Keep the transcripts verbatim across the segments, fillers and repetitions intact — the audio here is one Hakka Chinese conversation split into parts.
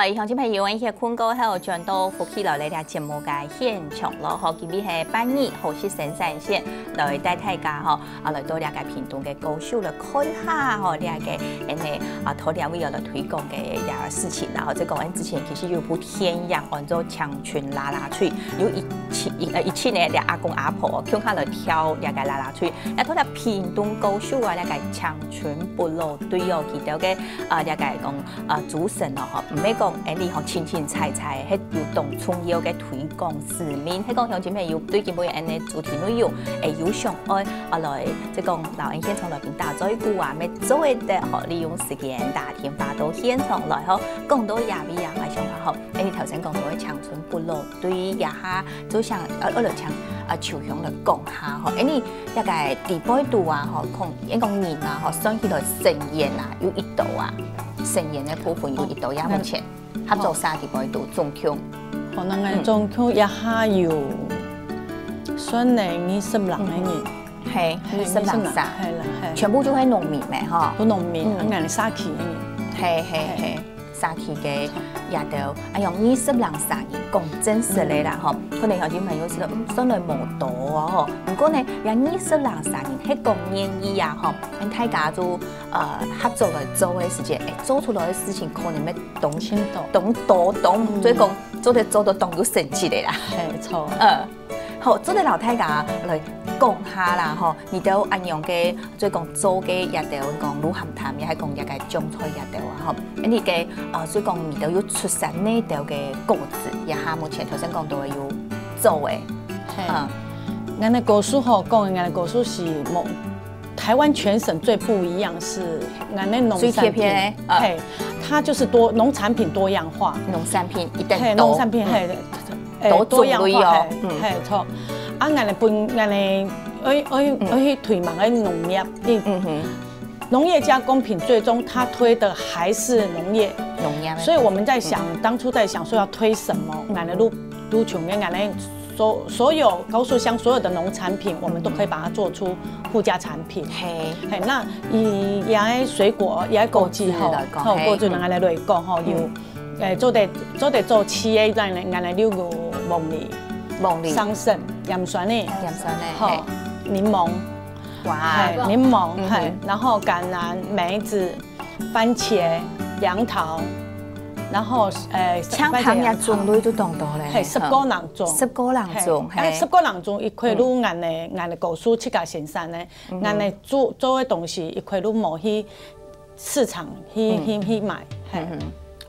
呃，鄉親朋友，𠊎等歇睏過後，轉到福氣來了這節目个現場咯，吼，今日係拜二，好食生產線來帶大家吼，啊，來到這个屏東个高樹來看一下吼，這个恁呢啊，頭兩位要來推廣个這个事情啦，吼，這講𠊎等之前其實有部電影安到《青春啦啦隊》，有一群一呃一群个這阿公阿婆共下來跳這个啦啦隊，那到了屏東高樹啊，這个青春部落隊哦，佢兜个啊這个講 啊，主神哦，吼，毋係講恁呢吼，清清采采，係有當重要个推廣使命。係講鄉親朋友對今晡日恁呢主題內容，會有想愛啊來，即講摎𠊎等現場來賓打嘴鼓啊，乜做得吼，利用時間打電話到現場來吼，講到這位啊，𠊎想啊吼，恁呢頭先講到个青春部落，對這下就想，呃，愛來請啊秋香來講下吼，恁呢 這个裡背肚啊，吼，可能應該人啊，吼，算起來成員啊，有幾多啊？成員个部分有幾多呀？目前合作社裡背肚總共，可能个總共一下有算了二十零个人，係，二十零儕，係啦，係。全部就係農民咩，吼？都農民，嗯，啊，𠊎等社區个人。係係係。 社區个這兜，哎喲，二十零儕人講真實个啦吼，可能有兜朋友覺得，嗯，算來無多哦吼。毋過呢，這二十零儕人，係講願意啊吼，𠊎等大家就呃合作來做个時節，哎，做出來个事情可能會當當多當，所以講做得做得當有成績个啦。係，著。呃，好，做得摎大家來講下啦吼，你兜恁樣个，所以講做个這兜講鹿晗潭，也係講這个種菜這兜啊吼。 恁呢个，呃，所以講你兜有出產哪兜个果子，這下目前頭先講到个有做个，係，嗯，𠊎等个果樹吼，講𠊎等个果樹係無，臺灣全省最不一樣係𠊎等个農產品，最特別个，嗯，係，它就是多，農產品多樣化，農產品一定係，多，農產品，嗯，係，誒，多種類哦，多樣化，係，嗯，係，著。啊，𠊎等本，𠊎等愛愛愛去推廣个農業，嗯哼。 農業加工品，最終它推的還是農業。農業。所以我們在想，當初在想說要推什麼，𠊎等鹿鹿晗个，𠊎等所所有高樹鄉所有的農產品，我們都可以把它做出附加產品。係，係，那以這个水果，這个果子吼，果子來講，吼，係，果子來講吼，有，誒，做得做得做試个，𠊎等𠊎等例如黃梨、黃梨、桑葚、鹽酸个，鹽酸个，吼，係，檸檬。 哇，係，檸檬，嗯哼，係，然後橄欖、梅子、番茄、楊桃，然後，呃，像糖也種類都當多咧，係，十個人種，十個人種，係，哎，係，十個人種，一塊路𠊎等个，𠊎等个果樹自家生產个，𠊎等做做个東西，一塊路無去市場去去去買，係。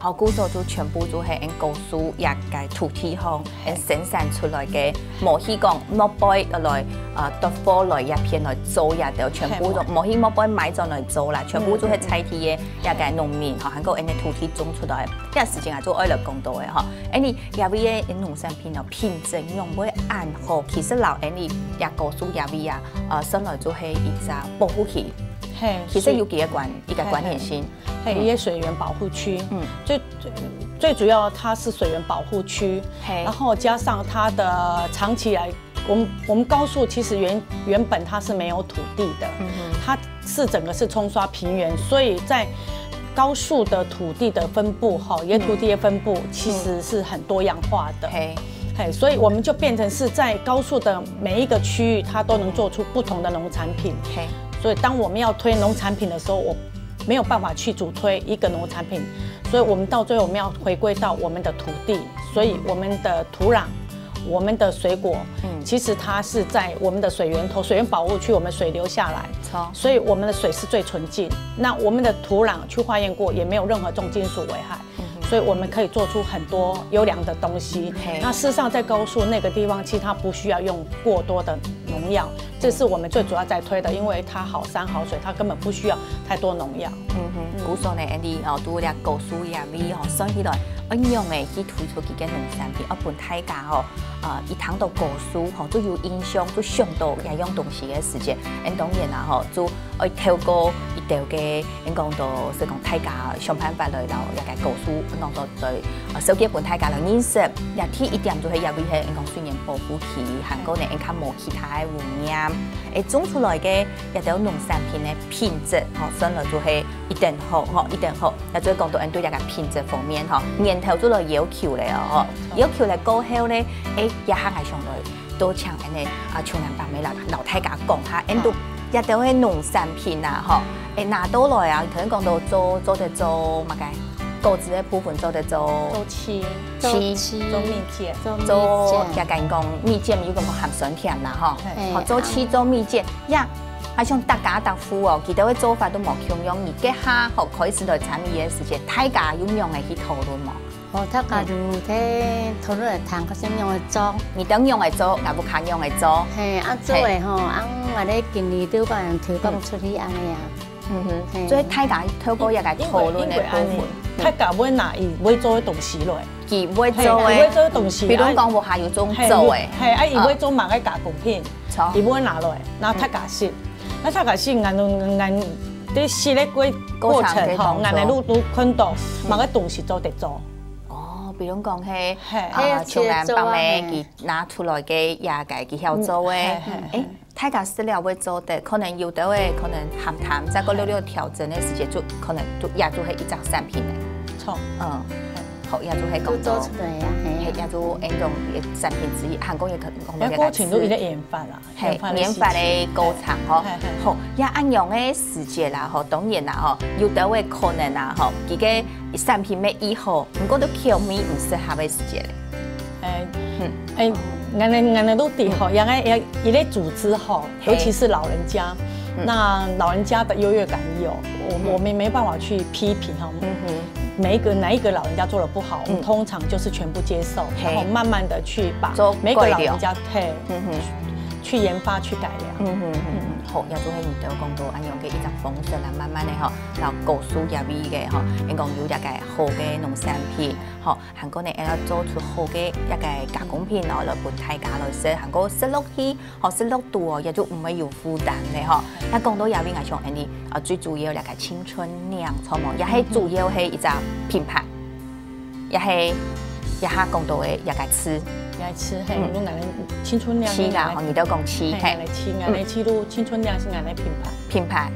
好，故所就全部就係𠊎等高樹這个土地項，𠊎等生產出來个，無去講外背來，呃，到貨來這片來做這兜，全部都無去外背買轉來做啦，全部就係在地个這个農民吼，還過𠊎等个土地種出來，這時間啊，就愛來講到个吼，恁呢這位个農產品哦，品質仰會恁好，其實摎𠊎等這高樹這位啊，呃，算來就係一隻保護區，係，其實有幾个關一个關聯性。 嘿，一个水源保護區，嗯，最最主要它是水源保護區，嘿，然後加上它的长期以来，我们我们高树其实原原本它是没有土地的，嗯哼，它是整个是冲刷平原，所以在高树的土地的分布哈，原土地的分布其实是很多样化的，嘿，嘿，所以我们就变成是在高树的每一个区域，它都能做出不同的农产品，嘿，所以当我们要推农产品的时候，我没有办法去主推一个农产品，所以我们到最后我们要回归到我们的土地，所以我们的土壤、我们的水果，嗯，其实它是在我们的水源头、水源保护区，我们水流下来，好，所以我们的水是最纯净。那我们的土壤去化验过，也没有任何重金属危害。 所以我们可以做出很多优良的东西。那事实上，在高树那个地方，其实它不需要用过多的农药，这是我们最主要在推的，因为它好山好水，它根本不需要太多农药。嗯哼，故所呢，恁呢哦，拄仔高樹這位哦，算起來，恁樣个去推出佢个农產品，哦，分大家哦，啊，一談到高樹吼，就有印象，就想到這樣东西个時節，恁當然啦吼，就愛透過一兜个，應講到係講大家想辦法來摎這个高樹，應講到對，呃，紹介分大家來認識。也第一點就係這位係應講水源保護區，還過呢，應該無其他个污染。誒，種出來个這兜農產品个品質，吼，算來就係一等好，吼，一等好。也就係講到恩對這个品質方面，吼，源頭就來要求了哦，吼，要求了過後呢，誒，這下還想來 多請恁呢啊，秋蘭伯姆摎摎大家講下，恁多這兜个農產品啊，吼，誒，拿到來啊，頭先講到做做得做麼个，果子个部分做得做做漆，漆做蜜饯，做，也跟講蜜饯又講鹹酸甜啦，吼，嘿吼，做漆做蜜饯，呀，好像大家大戶哦，佢兜个做法都無共樣，你這下吼開始來參與个時節，大家有樣个去討論無？ 哦，大家就在討論談个是用个做，你等用个做，𠊎屋下用个做。嘿，啊做个吼，啊，𠊎咧今年都把人推廣出去安尼啊。嗯哼，嘿所以大家透過一个討論的部分，因為安尼，大家會拿伊會做的東西來，佢會做嘿，伊會的，做的東西，比如講屋下有種做的，嘿，嘿，啊，伊會做麼个加工品，錯伊會拿來，然後大家食，那大家食，俺俺在食的過過程吼，俺的路都看到麼个東西做得做。哦，比如講係嘿啊，像咱爸姆嘿佢拿出來个也个佢曉做个，嘿嘿誒，大家食了會做得，可能有的會可能鹹淡，再過略略調整的時間，就可能就也就係一隻產品了。錯，嗯，好，也就係都講到做出，來呀，嘿，嘿。也就一種產品之一，還講也可能講那過程都一个研發啦，嘿，研發的研发的过程吼嘿嘿，吼，也恁样的时节啦吼，当然啦吼，有兜个可能啦吼，佢个产品乜已好，毋过都口味毋适合的时节咧。哎，哎，俺的俺的陆地吼，应该要一类组织吼，尤其是老人家，那老人家的优越感也有，我我们没办法去批评哈，每一个哪一个老人家做的不好，我们通常就是全部接受，然后慢慢的去把每个老人家嘿，去研发去改良。嗯哼嗯哼，好，也就係你兜讲到恁样个一种方式啦，慢慢的吼，到高树也味个吼，因讲有一个好个农产品，吼，还过呢，还要做出好个一个加工品哦，来分大家来食，还过食落去，吼，食落肚哦，也就毋会有负担咧吼。那讲到也味，我想，哎，你啊，最主要那个青春酿，错无？也系主要系一只品牌。 也係也下讲到个也个吃，也吃嘿，用俺的青春酿，吃啦，吼，你都讲吃，嘿，俺的吃，俺的吃路青春酿是俺的品牌。品牌，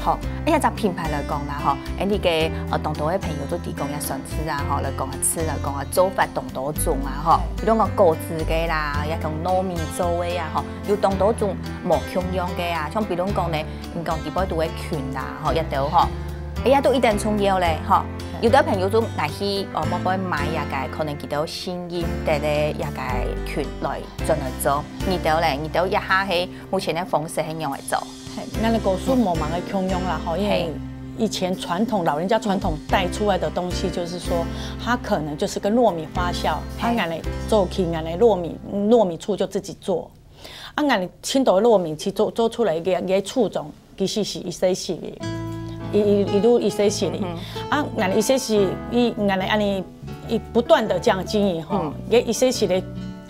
好，哎呀，在品牌来讲啦，吼，哎，你个呃，当多个朋友都提供也酸吃啊，吼，来讲啊吃，来讲啊做法当多种啊，吼，比如讲果子个啦，也讲糯米做个啊，吼，有当多种无共样个啊，像比如讲呢，你讲底背都个菌啦，吼，也都吼，哎呀，都一等重要嘞，吼。 有的朋友就拿去哦，莫买买也个，可能佢兜新鲜得个也个菌来转来做。你兜咧，你兜一下係目前的方式係用来做。嘿，那个果树某蛮个共用啦，吼，因为以前传统老人家传统带出来的东西，就是说，它可能就是跟糯米发酵，它俺来做起俺的糯米糯米醋就自己做，啊，俺青豆糯米去做做出来一个一个醋种。 其实是一些是的，一一一路一些是的，啊，俺一些是一俺的按呢一不断的这样经营吼，也一些是的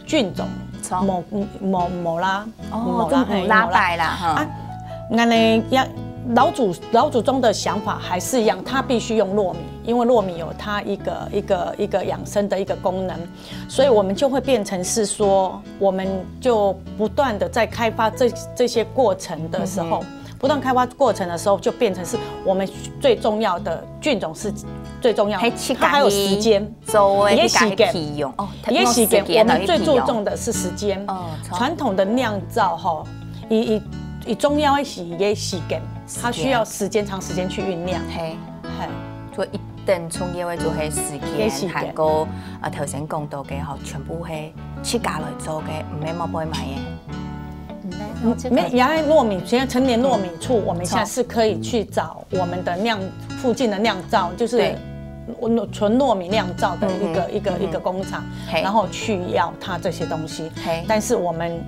菌种，错某某某啦，哦，某啦，就嘿拉白啦哈啊。俺的呀，老祖老祖宗的想法还是一样，他必须用糯米，因为糯米有它一个一个一个养生的一个功能，所以我们就会变成是说，我们就不断的在开发这这些过程的时候，不断开发过程的时候，就变成是我们最重要的菌种是最重要的还，去它还有时间。做个也时间去用哦，也时间，我们最注重的的是时间。哦，传统的酿造哈，以以以重要一些也时间，它需要时间长时间去酝酿。嘿，嘿，所以一等重要的就系时间，也时间还过啊头先讲到个吼，全部系自家来做个，毋系莫买买个。嗯，这个没，原来糯米现在成年糯米醋，我们现在是可以去找我们的酿附近的酿造，就是对纯糯米酿造的一个一个一个工厂，嘿然后去要它这些东西。嘿但是我们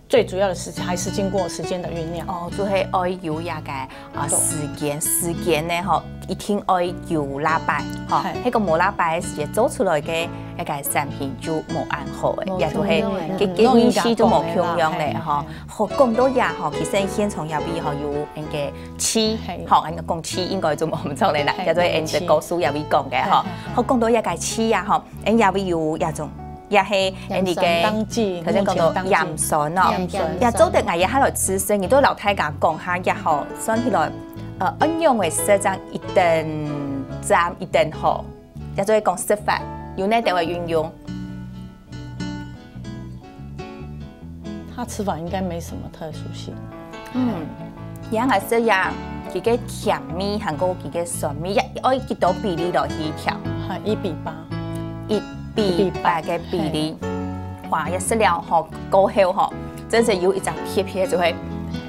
最主要的是还是经过时间的酝酿。哦，就系爱有一个啊时间，时间呢吼，一定愛有喇叭，吼，係。該个無喇叭个時節做出來个一个產品就無恁好个，無也就係共樣个，佢个味緒就無共樣咧，嗯，吼。好，講到這吼，其實現場這位吼有恁个試，係。吼，恁个講試應該就無毋著咧啦，係，也就係恁个高手這位講个吼。係，係，係。好，講到這个試啊吼，恁這位有這種 也係恁个，鹽酸當季，頭先講到目前當季。鹽酸哦，鹽酸。也做得𠊎也下來試食，你都摎大家講下，也好，算起來，呃，恁樣个色正一等讚一等好，也做得講食法，有哪兜个運用。它吃法應該沒什麼特殊性。 嗯，這𠊎食呀，佢个甜味還過佢个酸味，也愛幾多比例落去調？哈，一比八。一比八个比例。哇，這食了吼，過後吼，真係有一隻撇撇就會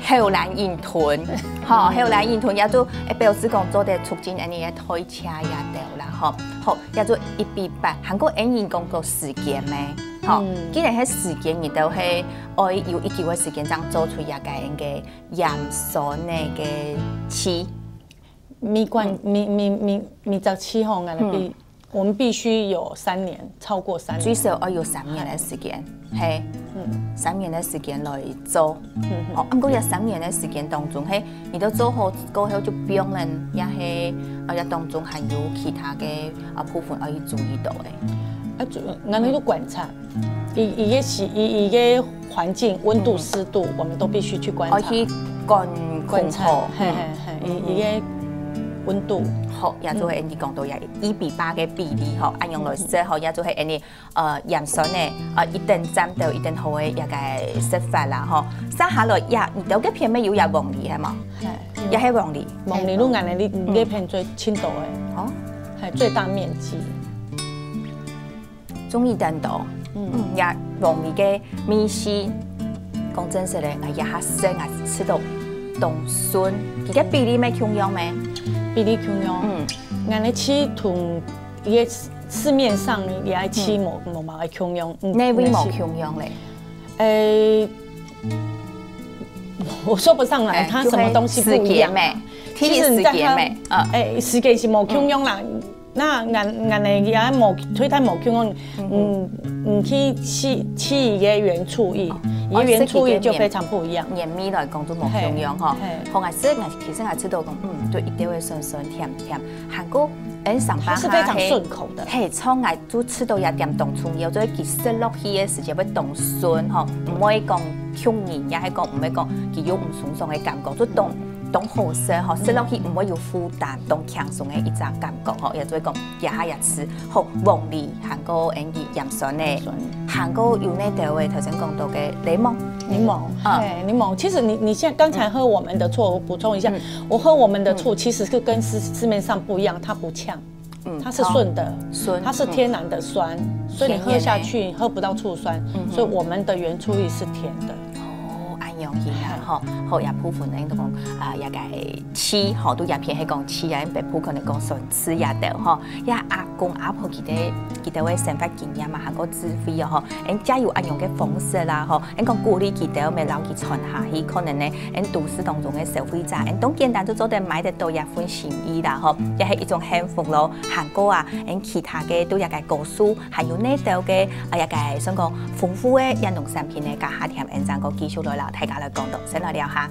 口難嚥吞，吼，口難嚥吞，也就會表示講做得促進恁呢个代謝也對啦，吼。好，也就一比八，還過恁樣講个時間咩？吼，嗯。既然係時間，你都係愛有一久个時間正做出這个个 鹽酸个个試。每罐，嗯。每，每，每，每隻試吼，𠊎等必，嗯。我們必須有三年，超過三年。最少愛有三年个時間，係，嗯。三年个時間來做。嗯哼。哦，毋過這三年个時間當中，係，你都做好過後就放人，也係，啊，這當中還有其他个，啊，部分愛去注意到个。啊，主，𠊎等就觀察。 一，一个時，一，一个環境溫度、嗯。濕度，我們都必須去觀察。愛去觀，觀察，觀察。嘿，嘿，嘿，嗯，一，一个溫度。好，也就係Andy講到也一比八个比例吼，恁樣來說吼，也就係恁呢，呃，鹽酸个，呃，一等讚到一等好个一个食法啦吼。接下來也，你兜个片尾有也黃梨係無？嘿，也係黃梨。黃梨，嘿，你，你這片最清楚个。哦。嘿，最大面積。 中意等到，嗯。嗯，也黃梨个味緒，講真實个，哎呀，下生啊，食到當順，佢个比例乜共樣咩？比例共樣。嗯。𠊎等試同一个市面上也試無，嗯。無，無共樣。嗯，哪位無共樣咧？呃，我說不上來，哎，它什麼東西不一樣啊？就係時間咩？其實你在它，時間咩？嗯。哎，時間是無共樣啦。嗯。 該𠊎，𠊎等也無，推介無共樣，嗯，嗯，去試，試佢个原醋液，哦，佢个原醋液就非常不一樣。哦，所以佢个原，原味來講就無共樣吼。嘿，嘿。好，𠊎食，𠊎其實𠊎食到講，嗯，就一定會酸酸甜甜，還過，哎，上班它是非常順口的。嘿，像𠊎就食到也點當重要，所以佢食落去个時節會當順吼，毋會講勥人，也係講毋會講佢有毋鬆爽个感覺，就當 當好食吼，食落去毋會有負擔，當輕鬆个一隻感覺吼，也就會講這下也食好黃梨，還過恁樣鹽酸个，鹽酸。還過有哪兜个頭先講到个檸檬。檸檬，嗯。嘿，檸檬。其實你，你現在剛才喝我們的醋，我補充一下，嗯。我喝我們的醋其實是跟市，市面上不一樣，它不嗆。 嗯，它是順的，哦，順，它是天然的酸，嗯。所以你喝下去喝不到醋酸，天然的。嗯哼。所以我們的原醋液是甜的。哦，恁樣形啊，吼，好，這部分呢，都講，啊，這个試，吼，都也偏係講試啊，北部可能講酸試也得，吼，這阿公阿婆佢兜，佢兜个生活經驗嘛，還過智慧哦，吼，𠊎等藉由恁樣个方式啦，吼，𠊎等講鼓勵佢兜，乜摎佢傳下去，可能呢，𠊎等都市當中个消費者，𠊎等當簡單就做得買得到這 份心意啦，吼，也係一種幸福咯。還過啊，𠊎等其他个對這个故事，還有哪兜个，啊，這个算講豐富个這農產品个，這下添𠊎等正過繼續來摎大家來講到，先來尞下。